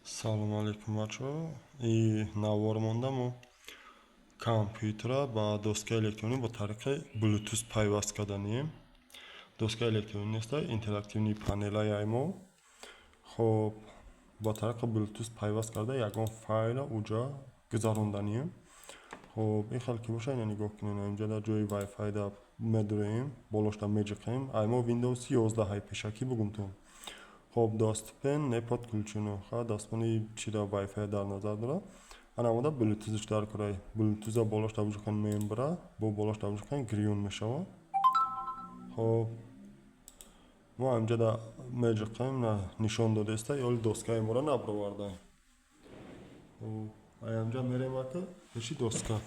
Салому алейкум, бачаҳо. И навор монда мо компютера ба доскаи электронӣ бо тариқи Bluetooth пайваст карданием. Доскаи электронӣ неста, интерактивный панелаи ай мо. Хоб, бо тариқи Bluetooth пайваст карда ягон файла уҷа гузаронданием. Хоб, ин хел ки боша, ина нигоҳ кунед, инҷа дар ҷои Wi-Fi да медуроем, болошда меҷиқем. Ай мо Windows 11 ҳай, пешакӣ бугумтон. Хоб, доступен не подключено. Ха, доступни чиро Wi-Fi дар назар дорад. Ана омада Bluetooth дар курай. Bluetooth болошда буҷиқем, мембра, бо болошда буҷиқем, гирён мешавад. Хоб, мо ҳамҷа да меҷиқем, на нишон додеста, ёли доскаи моро набаровардаем. Хоб, ай ҳамҷа мерем ака пеши доска.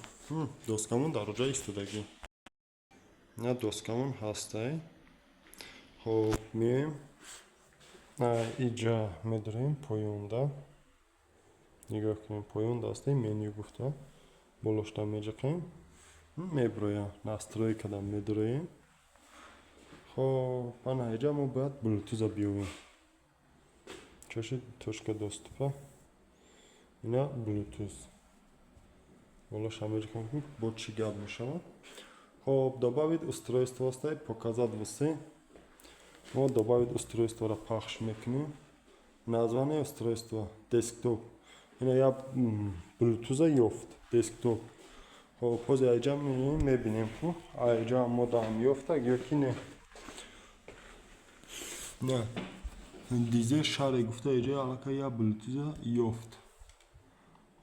Доскамон дар оҷа истодагӣ. На, доскамон ҳастай. Хоб, меоем иҷа медорем поёнда. Нигоҳ кунем, поёнда ҳастем, меню гуфта. Болошда меҷиқем. Меброям, настройкада медуроем. Хоб, ана иҷа мо бояд Bluetooth биёвем. Чоши точка доступа. Ина Bluetooth. Болоша меҷиқем, бо чӣ гап мешавад. Хоб, добавить устройство ҳастай, показать все. Мо добавить устройство-ро пахш мекунем. Название устройства десктоп. Ина я Bluetooth ёфт, десктоп. Хоб, ҳозир айҷа меоем, мебинем, ку айҷа мо даам ёфтак ё ки не. На, дизе шаре гуфта, иҷа аллакай я Bluetooth ёфт.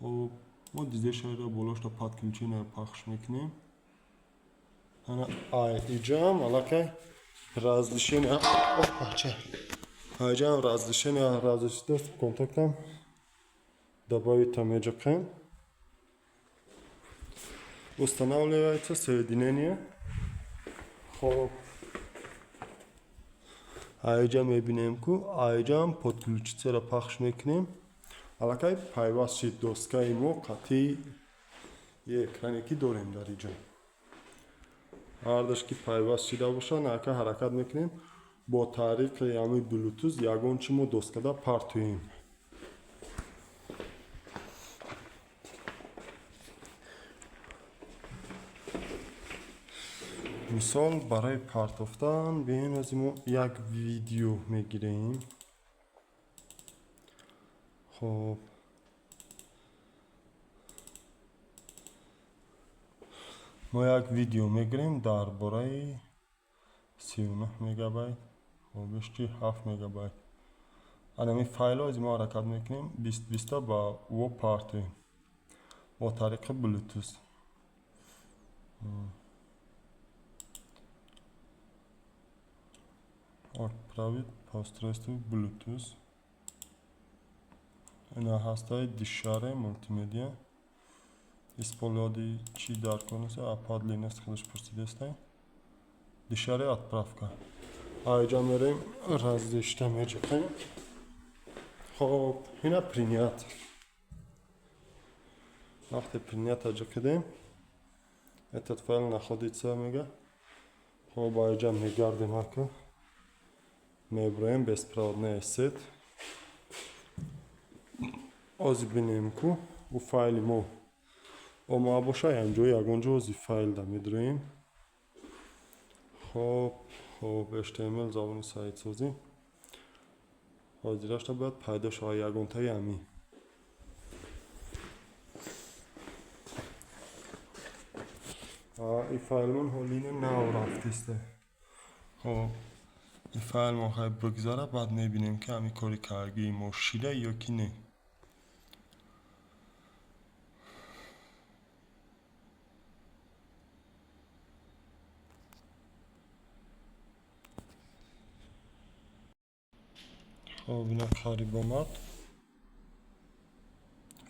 Хоб, мо дизе шареро болошда подключение пахш мекунем. Ана ай иҷаам аллакай разрешение, опача, айҷаам разрешение, разрешить доступ контактам добавить меҷиқем. Устанавливается соединение. Хоб, айҷа мебинем, ку айҷаам подключиться-ро пахш мекунем. Аллакай пайваст шид доскаи мо қатъи экране, ки дорем дар иҷа. Ҳардаш ки пайваст шида бошад, аллакай ҳаракат мекунем бо тариқи ҳамин Bluetooth ягон чи мо доскада партоем. Мисол, барои партофтан биёем, аз мо як видео мегирем. Хоб, мо як видео мегирем дар бораи 39 мегабайт, хобиш чи 7 мегабайт. Анами файло аз мо ҳаракат мекунем, бист биста ба ӯ партоем бо тариқи Bluetooth. Отправить по устройству Bluetooth. Ина ҳастаи дишаре мултимедиа. Использовать чӣ дар кор нест, ападли нест, худаш пурсидестай. Дишаре отправка. Айҷа мерем, разрешить меҷиқем. Хоб, ина принять. Вақте принять ҷиқидем, этот файл находится мега. Хоб, айҷа мегардем ака. Меброем беспроводная сеть. Ҳозир бинем, ку ӯ файли мо омада боша, ҳамҷо ягон ҷо ҳозир файлда медуроем. Хоб, HTML, забони сайтсозӣ. Ҳозирашта бояд пайдо шавад ягонтаи ҳамин. И файлмон ҳолина нав рафтиста. Хоб, ин файлмон хай бигзара, баъд мебинем, ки ҳамин кори кардагии мо шида ё ки не. Хоб, ина қариб омад.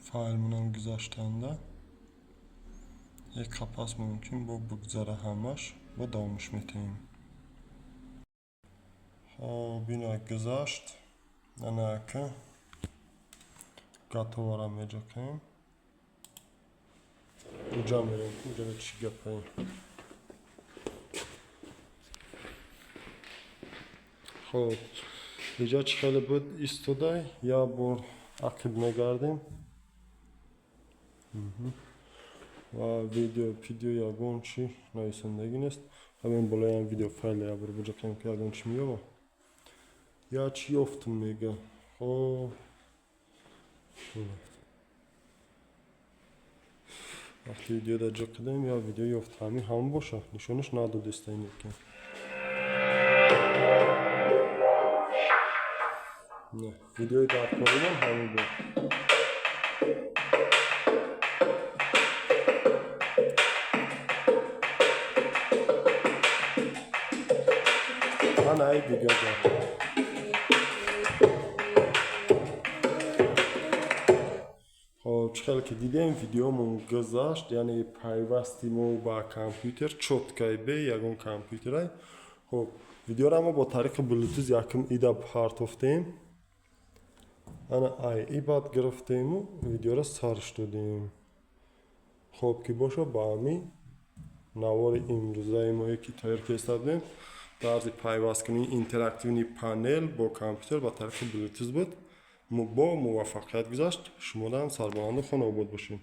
Файлмонам гузаштанда. Як қапас мумкин бо бигзара ҳамаш, бо давомаш метаҳем. Хоб, ина гузашт. Ана ака готово-ро меҷиқем. Уҷа мерем, ку уҷада чӣ гапае. Хоб, иҷа чӣ хеле буд истодай, як бор Ақиб мегардем ва видео пидео ягон чӣ нависандагӣ нест. Ҳамин болоям видео файл ябр буҷақем, ки ягон чӣ меёва. Я чӣ ёфтум, мега. Хоб, вақти видеода ҷиқидем, я видео ёфт. Ҳамин ҳам боша, нишонаш надодеста ине ки. Не, видеои даркоримон ҳамин буд. Ана ай дига гап. Хоб, чӣ хеле ки дидем, видеомон гузашт, яъне пайвасти мо ба компютер чёткай, бе ягон компютерай. Хоб, видеоро мо бо тариқи Bluetooth якум ида партофтем, ана ай и баъд гирифтему видеоро сарш додем. Хоб ки боша, ба ҳамин навори имрӯзаи мо, ки тайёр кеста будем, тарзи пайвасткунии интерактивный панел бо компютер ба тариқи Bluetooth буд, бо муваффақият гузашт. Шуморо ҳам сарбаланду хонаобод бошед.